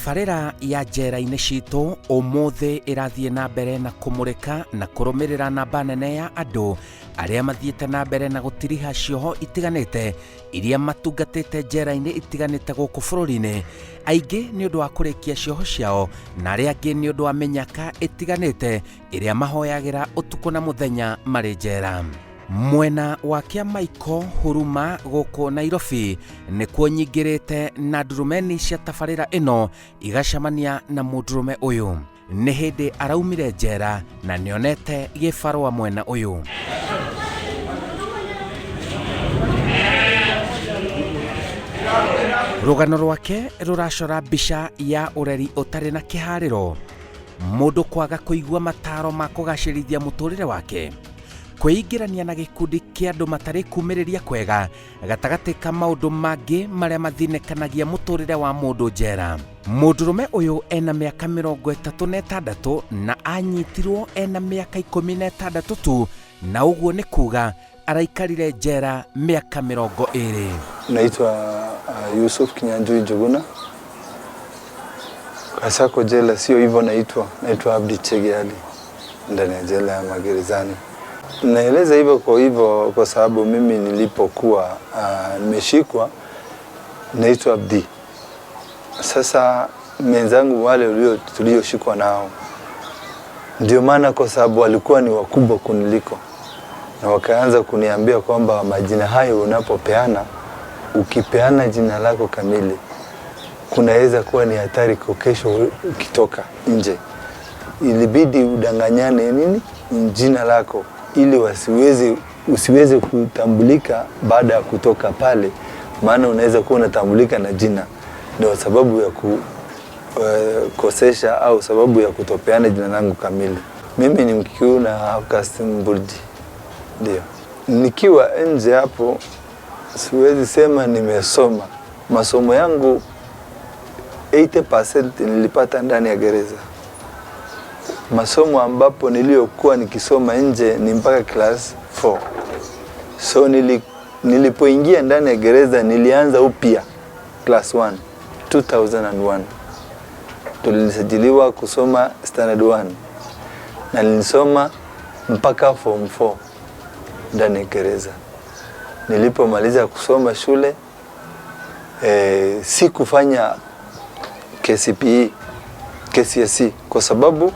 Tabarĩra ya njera-inĩ citũ ũmũthĩ ĩrathiĩ na mbere na kũmũrĩka na kũrũmĩrĩra namba nene ya andũ arĩa mathiĩte na mbere na gũtiriha cioho itiganĩte iria matungatĩte njera-inĩ itiganĩte gũkũ bũrũri-inĩ, aingĩ nĩ ũndũ wa kũrĩkia cioho ciao na arĩa angĩ nĩ ũndũ wa mĩnyaka ĩtiganĩte ĩrĩa mahoyagĩra ũtukũ na mũthenya marĩ njera. Mwena wa Kĩamaiko Huruma gũkũ Nairobi nĩkuo nyingĩrĩte na ndurumeni cia tabarĩra ĩno igacemania na mũndũrũme ũyũ. Nĩ hĩndĩ araumire njera na nĩonete gĩbarũa mwena ũyũ. Rũgano rwake rũracora mbica ya ũreri ũtarĩ na kĩharĩro, mũndũ kwaga kũigua mataro ma kũgacĩrithia mũtũrĩre wake, kwĩingĩrania na gĩkundi kĩa andũ matarĩ kumĩrĩria kwega gatagatĩ ka maũndũ mangĩ marĩa mathinĩkanagia mũtũrĩre wa mũndũ njera. Mũndũrũme ũyũ ena mĩaka 36 na anyitirwo ena mĩaka 16 tu, na ũguo nĩ kuga araikarire njera mĩaka 20. Naitwa Yusuf Kinyanjui Njuguna. Kasako jela sio hivyo naitwa Abdi Chege Ali ndani ya jela ya magerezani. Naeleza hivyo kwa hivyo kwa sababu mimi nilipokuwa nimeshikwa naitwa Abdi. Sasa wenzangu wale tulioshikwa nao, ndio maana kwa sababu walikuwa ni wakubwa kuniliko, na wakaanza kuniambia kwamba majina hayo unapopeana, ukipeana jina lako kamili kunaweza kuwa ni hatari kwa kesho ukitoka nje. Ilibidi udanganyane nini jina lako ili usiweze kutambulika baada ya kutoka pale, maana unaweza kuwa unatambulika na jina. Ndio sababu ya kukosesha au sababu ya kutopeana jina langu kamili. Mimi ni Mkikuyu na half-caste Mburji. Ndio. Nikiwa nje hapo siwezi sema nimesoma. Masomo yangu 80% nilipata ndani ya gereza. Masomo ambapo niliyokuwa nikisoma nje ni mpaka class 4. So nilipoingia ndani ya gereza nilianza upya class 1 2001. Tulisajiliwa kusoma standard 1 na nilisoma mpaka form 4 ndani ya gereza. Nilipomaliza kusoma shule, sikufanya KCPE, KCSE kwa sababu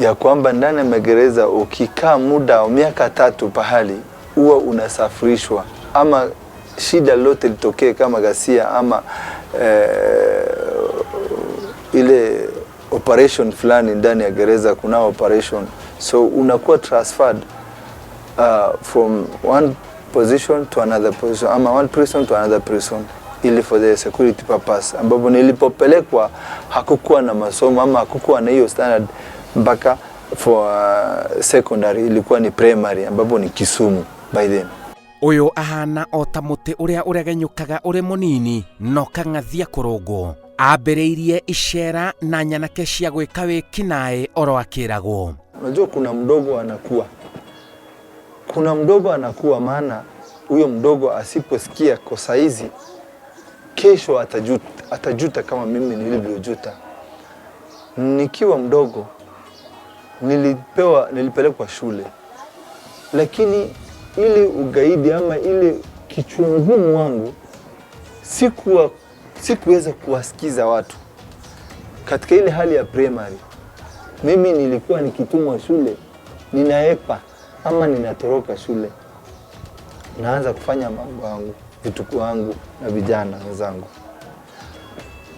ya kwamba ndani ya magereza ukikaa muda wa miaka 3 pahali huwa unasafirishwa, ama shida lote litokee kama ghasia ama ile operation fulani ndani ya gereza, kuna operation, so unakuwa transferred from one position to another position ama one prison to another prison ili for the security purpose. Ambapo nilipopelekwa hakukuwa na masomo ama hakukuwa na hiyo standard mpaka for secondary, ilikuwa ni primary ambapo ni Kisumu by then. Ũyũ ahana o ta mũtĩ ũrĩa ũregenyũkaga ũrĩ mũnini no kang'athia kũrũngwo. Ambĩrĩirie icera na nyanake cia gwĩka wĩkinaĩ oro akĩragwo. Unajua kuna mdogo anakuwa. Kuna mdogo anakuwa, maana huyo mdogo asiposikia kosa hizi kesho atajuta kama mimi nilivyojuta. Nikiwa mdogo nilipelekwa shule, lakini ili ugaidi ama ile kichwa ngumu wangu sikuweza kuwasikiza watu. Katika ile hali ya primary mimi nilikuwa nikitumwa shule ninaepa ama ninatoroka shule, naanza kufanya mambo yangu, vituko wangu na vijana wenzangu.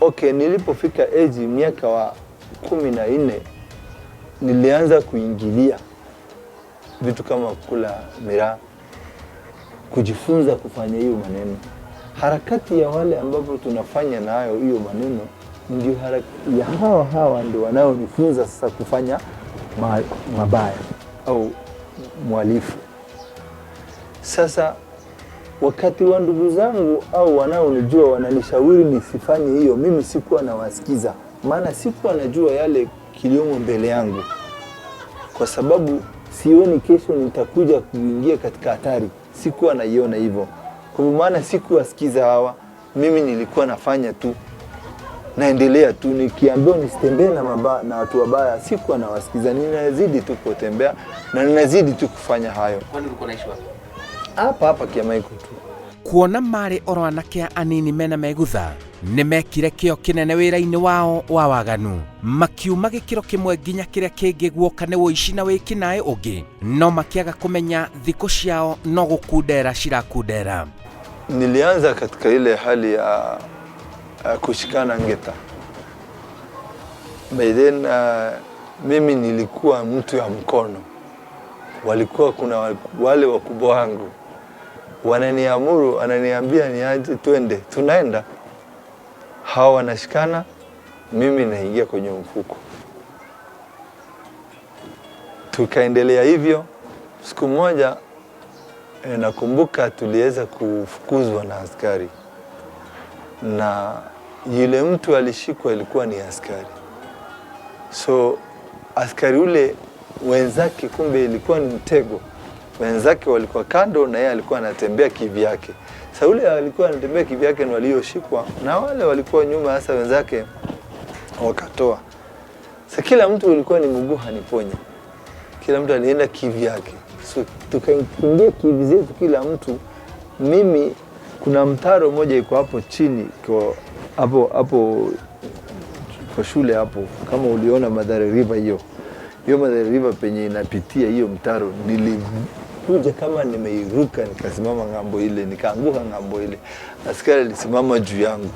Okay, nilipofika age miaka wa 14 nilianza kuingilia vitu kama kula miraa, kujifunza kufanya hiyo maneno. Harakati ya wale ambapo tunafanya nayo hiyo maneno ndio ya hawa ndio wanaonifunza sasa kufanya mabaya au mhalifu. Sasa wakati wa ndugu zangu au wanaonijua wananishauri nisifanye hiyo, mimi sikuwa nawasikiza, maana sikuwa najua yale kiliomo mbele yangu, kwa sababu sioni kesho nitakuja kuingia katika hatari. Sikuwa naiona hivyo, kwa maana sikuwasikiza hawa, mimi nilikuwa nafanya tu. Naendelea tu nikiambiwa nisitembee na watu wabaya, sikuwa nawasikiza, ninazidi tu kutembea na ninazidi tu kufanya hayo. Kwani ulikuwa unaishi wapi? Hapa hapa Kiamaiko tu. Kuona marĩ oro anake anini mena megutha nĩ mekire kĩo kĩnene wĩra-inĩ wao wa waganu, makiuma gĩkĩro kĩmwe nginya kĩrĩa kĩngĩ guoka nĩ ũici na wĩkinaĩ ũngĩ, no makĩaga kũmenya thikũ ciao no gũkundera cirakundera. Nilianza katika ile hali ya kushikana ngeta. By then mimi nilikuwa mtu ya mkono, walikuwa kuna wale wakubwa wangu wananiamuru, wananiambia niaje, twende, tunaenda. Hawa wanashikana, mimi naingia kwenye mfuko. Tukaendelea hivyo. Siku moja nakumbuka tuliweza kufukuzwa na askari, na yule mtu alishikwa ilikuwa ni askari. So askari ule wenzake, kumbe ilikuwa ni mtego. Wenzake walikuwa kando na yeye alikuwa anatembea kivyake. Sasa yule alikuwa anatembea kivyake na walioshikwa, na wale walikuwa nyuma, hasa wenzake wakatoa. Sasa kila mtu ulikuwa ni mguu haniponya, kila mtu alienda kivyake. So tukakimbia kivi zetu kila mtu. Mimi kuna mtaro moja iko hapo chini kwa hapo hapo kwa shule hapo, kama uliona Mathare River, hiyo hiyo Mathare River penye inapitia hiyo mtaro, nilikuja kama nimeiruka, nikasimama ng'ambo ile, nikaanguka ng'ambo ile. Askari alisimama juu yangu,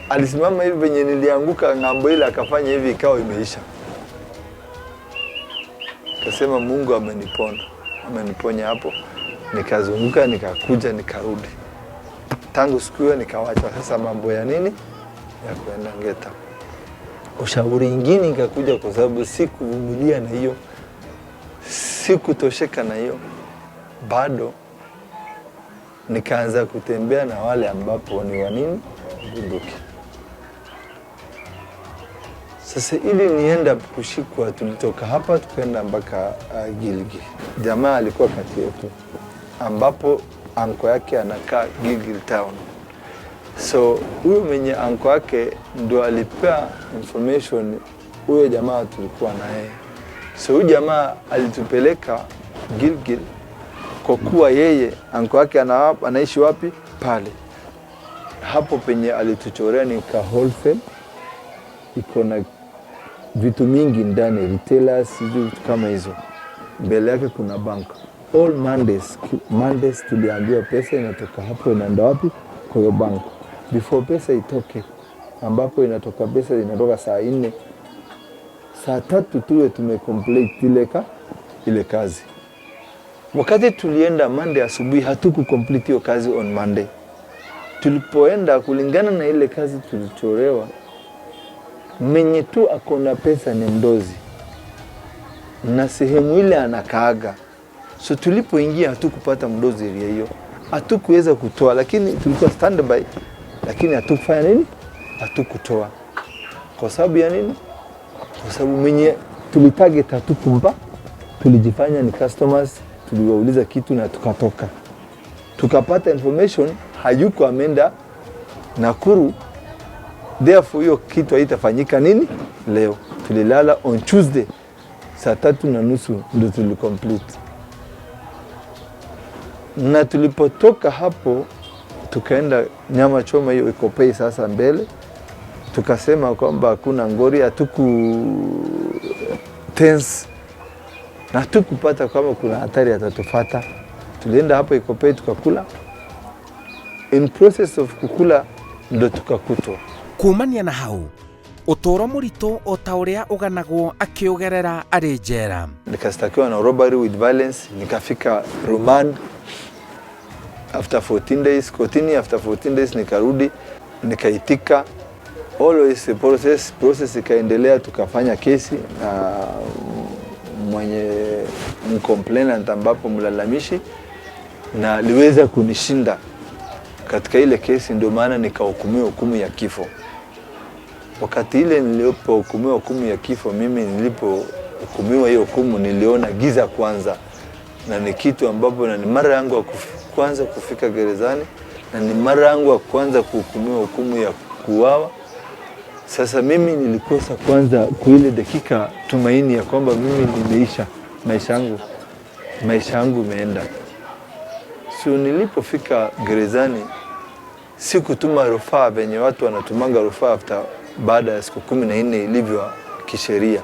alisimama hivi penye nilianguka ng'ambo ile, akafanya hivi, ikawa imeisha. Kasema Mungu amenipona, ameniponya hapo. Nikazunguka, nikakuja, nikarudi. Tangu siku hiyo nikawacha sasa mambo ya nini ya kuenda ngeta. Ushauri ingine ikakuja kwa sababu sikuvumilia na hiyo, sikutosheka na hiyo, bado nikaanza kutembea na wale ambapo ni wa nini bunduki. Sasa ili nienda kushikwa, tulitoka hapa tukaenda mpaka Gilgil. Jamaa alikuwa kati yetu ambapo anko yake anakaa Gilgil town. So huyo mwenye anko yake ndo alipea information huyo jamaa tulikuwa na yeye. So huyu jamaa alitupeleka Gilgil kwa kuwa yeye anko yake anaishi wapi pale. Hapo penye alituchorea ni ka wholesale, iko na vitu mingi ndani, retailers, sijui vitu kama hizo. Mbele yake kuna bank. All Mondays, Mondays tuliambiwa pesa inatoka hapo inaenda wapi? Kwa hiyo bank. Before pesa itoke, ambapo inatoka pesa inatoka saa 4, saa 3 tuwe tumecomplete ile kazi. Wakati tulienda Monday asubuhi hatuku complete hiyo kazi on Monday. Tulipoenda kulingana na ile kazi tulichorewa, mwenye tu akona pesa ni mdozi na sehemu ile anakaaga. So tulipoingia hatukupata mdozi area hiyo, hatukuweza kutoa, lakini tulikuwa standby, lakini hatukufanya nini? Hatukutoa. Kwa sababu ya nini? Kwa sababu mwenye tulitarget hatukumpa, tulijifanya ni customers, tuliwauliza kitu na tukatoka. Tukapata information hayuko ameenda Nakuru, therefore hiyo kitu haitafanyika nini leo. Tulilala on Tuesday saa 3:30 ndio tulicomplete. Na tulipotoka hapo tukaenda nyama choma hiyo iko pei sasa mbele, tukasema kwamba hakuna ngori, hatuku tense na hatukupata kama kuna hatari atatufata. Tulienda hapo Ikopei tukakula, in process of kukula ndo tukakutwa. Kumania na hau uturo muritu o ta uria uganagwo akiugerera ari njera. Nikastakiwa na robbery with violence, nikafika remand after 14 days, kotini after 14 days nikarudi, nikaitika. Always the process ikaendelea, tukafanya kesi na mwenye mcomplainant ambapo mlalamishi, na aliweza kunishinda katika ile kesi, ndio maana nikahukumiwa hukumu ya kifo. Wakati ile nilipohukumiwa hukumu ya kifo, mimi nilipohukumiwa hiyo hukumu niliona giza kwanza, na ni kitu ambapo, na ni mara yangu ya kwanza kufika gerezani, na ni mara yangu ya kwanza kuhukumiwa hukumu ya kuuawa. Sasa mimi nilikosa kwanza kwa ile dakika tumaini ya kwamba mimi nimeisha, maisha yangu imeenda. So nilipofika gerezani sikutuma rufaa venye watu wanatumanga rufaa after baada ya siku 14 ilivyo kisheria.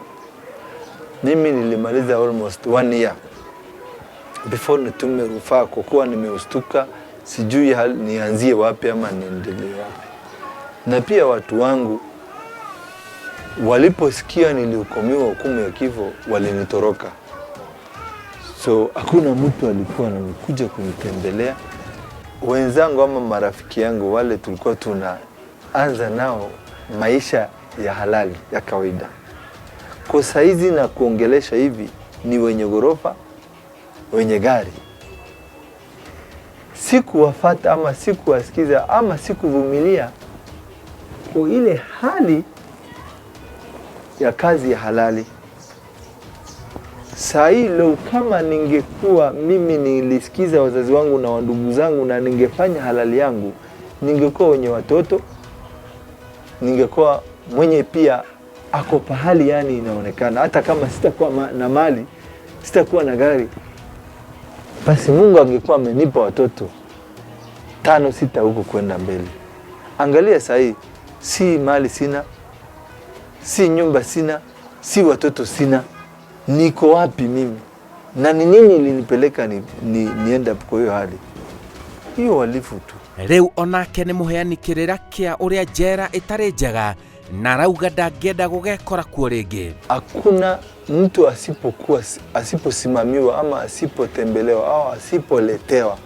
Mimi nilimaliza almost one year before nitume rufaa, kwa kuwa nimeustuka, sijui nianzie wapi ama niendelee wapi. Na pia watu wangu waliposikia nilihukumiwa hukumu ya kifo walinitoroka, so hakuna mtu alikuwa anakuja kunitembelea. Wenzangu ama marafiki yangu wale tulikuwa tunaanza nao maisha ya halali ya kawaida, kwa saizi na kuongelesha hivi ni wenye ghorofa, wenye gari. Sikuwafata ama sikuwasikiza ama sikuvumilia kwa ile hali ya kazi ya halali. Saa hii leo kama ningekuwa mimi nilisikiza wazazi wangu na wandugu zangu na ningefanya halali yangu, ningekuwa wenye watoto, ningekuwa mwenye pia ako pahali, yani inaonekana, hata kama sitakuwa na mali, sitakuwa na gari, basi Mungu angekuwa amenipa watoto 5 6 huko kwenda mbele. Angalia saa hii, si mali sina, si nyumba sina, si watoto sina, niko wapi mimi? Na ni nini ilinipeleka nienda kwa hiyo hali hiyo? Uhalifu tu. Rĩu onake nĩ mũheani kĩrĩra kĩa ũrĩa njera ĩtarĩ njega na arauga ndangĩenda gũgekora kuo rĩngĩ. Hakuna mtu asiposimamiwa ama asipotembelewa au asipoletewa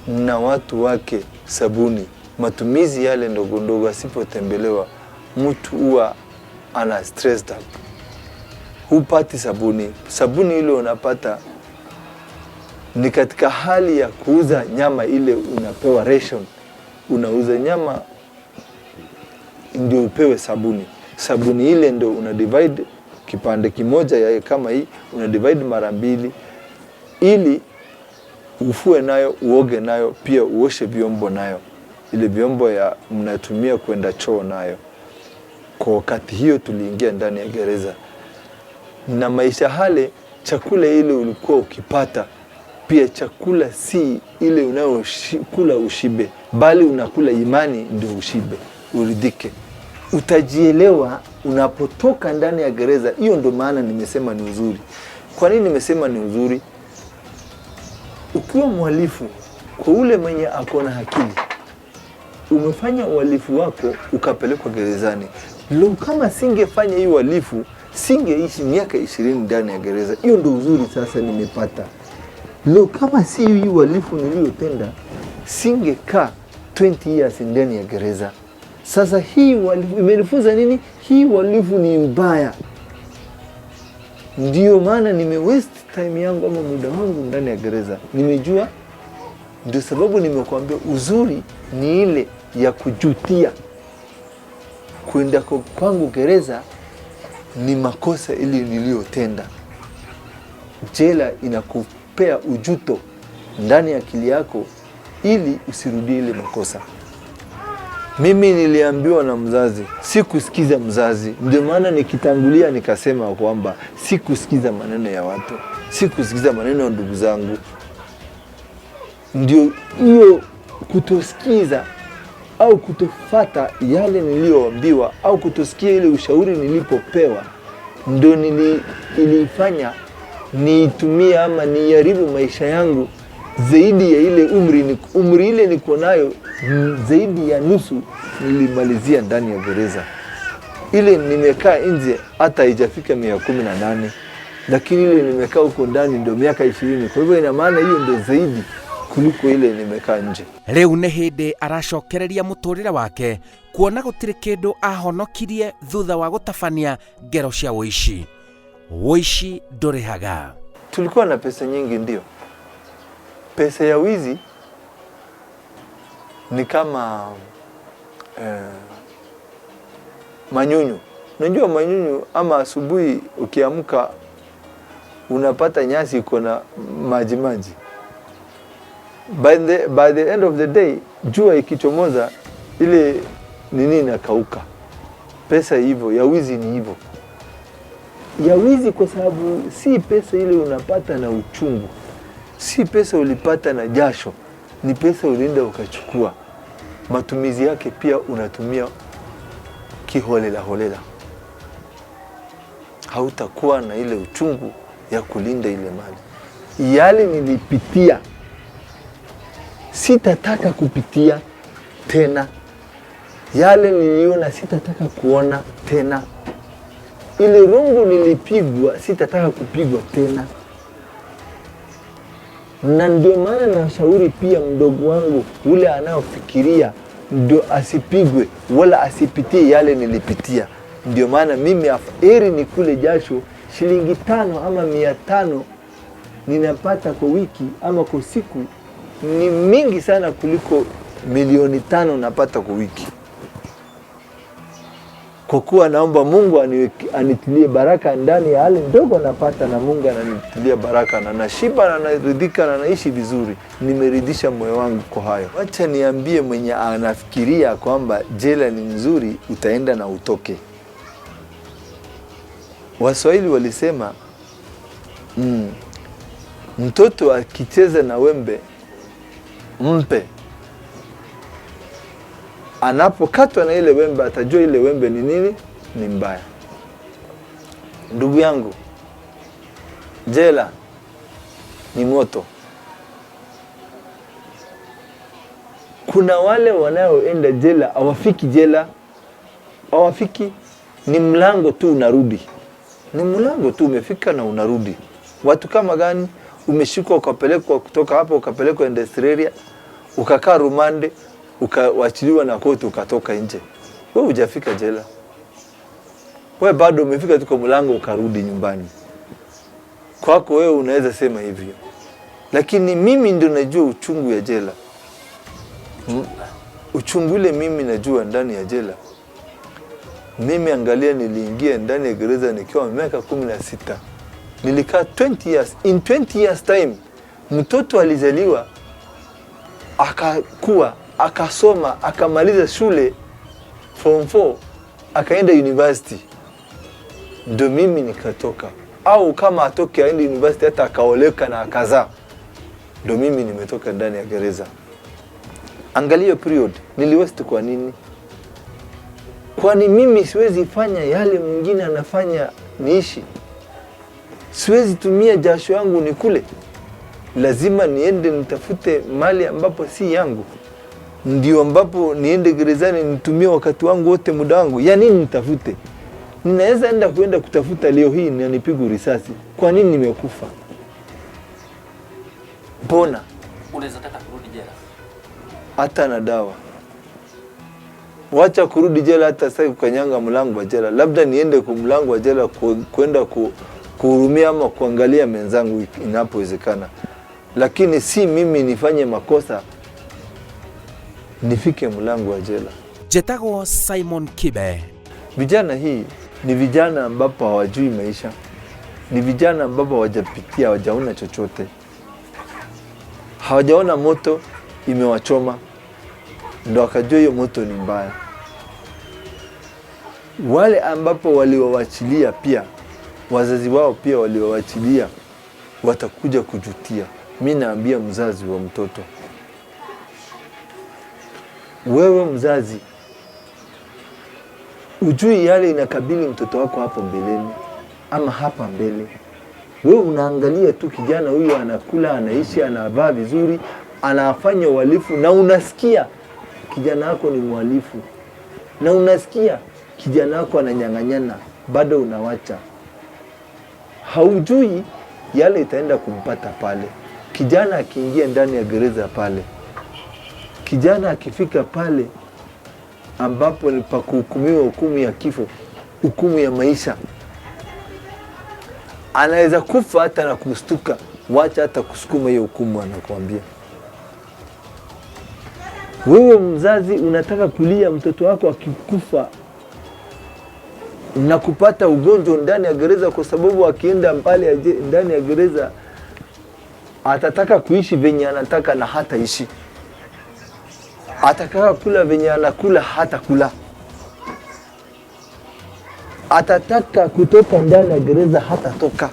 na watu wake sabuni, matumizi yale ndogo ndogo, asipotembelewa mtu huwa ana stressed up. Hupati sabuni, sabuni ile unapata ni katika hali ya kuuza nyama ile unapewa ration, unauza nyama ndio upewe sabuni. Sabuni ile ndio una divide kipande kimoja ya kama hii, una divide mara mbili ili ufue nayo, uoge nayo, pia uoshe vyombo nayo, ile vyombo ya mnatumia kwenda choo nayo. Kwa wakati hiyo tuliingia ndani ya gereza, na maisha hale, chakula ile ulikuwa ukipata pia chakula si ile unayokula ushibe, bali unakula imani ndio ushibe, uridhike. Utajielewa unapotoka ndani ya gereza. Hiyo ndio maana nimesema ni uzuri. Kwa nini nimesema ni uzuri? Ukiwa mhalifu, kwa ule mwenye ako na akili, umefanya uhalifu wako ukapelekwa gerezani. Leo kama singefanya hiyo uhalifu, singeishi miaka 20 ndani ya gereza. Hiyo ndio uzuri sasa nimepata. Leo kama si hii uhalifu niliyotenda, singekaa 20 years ndani ya gereza. Sasa hii uhalifu imenifunza nini? Hii uhalifu ni mbaya. Ndio maana nime waste time yangu ama muda wangu ndani ya gereza. Nimejua, ndio sababu nimekuambia uzuri ni ile ya kujutia. Kwenda kwangu gereza ni makosa ile niliyotenda. Jela inakupea ujuto ndani ya akili yako ili usirudie ile makosa. Mimi niliambiwa na mzazi, sikusikiza mzazi. Ndio maana nikitangulia nikasema kwamba sikusikiza maneno ya watu, sikusikiza maneno ya ndugu zangu. Ndio hiyo kutosikiza au kutofata yale niliyoambiwa au kutosikia ile ushauri nilipopewa, ndio ilifanya niitumie ama niharibu maisha yangu zaidi ya ile umri, umri ile niko nayo zaidi ya nusu nilimalizia ndani ya gereza. Ile nimekaa nje hata haijafika 118, lakini ile nimekaa huko ndani ndio miaka 20. Kwa hivyo ina maana hiyo ndio zaidi kuliko ile nimekaa nje. Rĩu nĩ hĩndĩ aracokereria mũtũrĩre wake kuona gũtirĩ kĩndũ ahonokirie thutha wa gũtabania ngero cia ũici. Ũici ndũrĩhaga. Tulikuwa na pesa nyingi, ndio. Pesa ya wizi ni kama manyunyu. Unajua manyunyu, ama asubuhi ukiamka unapata nyasi iko na maji maji. By the end of the day, jua ikichomoza ile nini inakauka. Pesa hivyo ya wizi ni hivyo ya wizi, kwa sababu si pesa ile unapata na uchungu, si pesa ulipata na jasho, ni pesa ulienda ukachukua. Matumizi yake pia unatumia kiholela holela, hautakuwa na ile uchungu ya kulinda ile mali. Yale nilipitia sitataka kupitia tena, yale niliona sitataka kuona tena, ile rungu nilipigwa sitataka kupigwa tena. Na ndio maana nashauri pia mdogo wangu ule anaofikiria ndio asipigwe wala asipitie yale nilipitia. Ndio maana mimi heri ni kule jasho shilingi 5 ama 500 ninapata kwa wiki ama kwa siku ni mingi sana kuliko milioni 5 napata kwa wiki. Kwa kuwa naomba Mungu anitilie baraka ndani ya hali ndogo napata, na Mungu ananitilia baraka na nashiba na naridhika na naishi vizuri. Nimeridhisha moyo wangu kwa hayo. Wacha niambie mwenye anafikiria kwamba jela ni nzuri, utaenda na utoke. Waswahili walisema mtoto akicheza na wembe mpe, anapokatwa na ile wembe atajua ile wembe ni nini, ni mbaya. Ndugu yangu, jela ni moto. Kuna wale wanaoenda jela hawafiki jela, hawafiki, ni mlango tu unarudi, ni mlango tu umefika na unarudi. Watu kama gani? Umeshikwa ukapelekwa kutoka hapo ukapelekwa industrial area, ukakaa rumande, ukawachiliwa na koti ukatoka nje. Wewe hujafika jela, wewe bado umefika tu kwa mlango ukarudi nyumbani kwako. Wewe unaweza sema hivyo, lakini mimi ndio najua uchungu ya jela. Uchungu ile mimi najua ndani ya jela. Mimi angalia, niliingia ndani ya gereza nikiwa miaka 16. Nilikaa 20 years. In 20 years time mtoto alizaliwa, akakua, akasoma, akamaliza shule form 4, akaenda university. Ndio mimi nikatoka. Au kama atoke aende university hata akaoleka na akazaa. Ndio mimi nimetoka ndani ya gereza. Angalia period, niliwaste kwa nini? Kwani mimi siwezi fanya yale mwingine anafanya niishi? Siwezi tumia jasho yangu nikule. Lazima niende nitafute mali ambapo si yangu. Ndio ambapo niende gerezani nitumie wakati wangu wote, muda wangu. Ya nini nitafute? Ninaweza enda kuenda kutafuta leo hii na nipigwe risasi. Kwa nini nimekufa? Mbona? Unaweza taka kurudi jela? Hata na dawa. Wacha kurudi jela, hata sasa kukanyanga mlango wa jela. Labda niende kwa mlango wa jela kwenda kuhurumia ama kuangalia mwenzangu inapowezekana. Lakini si mimi nifanye makosa nifike mlango wa jela. Jetagwo Simon Kibe. Vijana hii ni vijana ambapo hawajui maisha. Ni vijana ambapo hawajapitia, hawajaona chochote. Hawajaona moto imewachoma, ndo akajua hiyo moto ni mbaya. Wale ambapo waliwawachilia pia, wazazi wao pia waliwawachilia, watakuja kujutia. Mi naambia mzazi wa mtoto, wewe mzazi, ujui yale inakabili mtoto wako hapo mbeleni ama hapa mbele. Wewe unaangalia tu kijana huyu anakula, anaishi, anavaa vizuri, anafanya uhalifu, na unasikia kijana wako ni mhalifu, na unasikia kijana wako ananyang'anyana, bado unawacha. Haujui yale itaenda kumpata pale. Kijana akiingia ndani ya gereza pale, kijana akifika pale ambapo ni pa kuhukumiwa hukumu ya kifo, hukumu ya maisha, anaweza kufa hata na kustuka. Wacha hata kusukuma hiyo hukumu, anakuambia. Wewe mzazi unataka kulia mtoto wako akikufa na kupata ugonjwa ndani ya gereza, kwa sababu akienda pale ndani ya gereza atataka kuishi venye anataka na hataishi. Atataka kula venye anakula, hatakula. Atataka kutoka ndani ya gereza, hatatoka,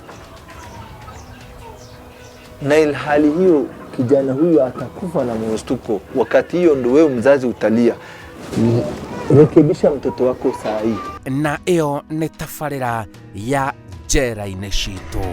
na ilhali hiyo kijana huyu atakufa na mshtuko. Wakati hiyo ndo wewe mzazi utalia. Rekebisha mtoto wako saa hii. Na ĩyo nĩ tabarĩra ya Njera-inĩ Citũ.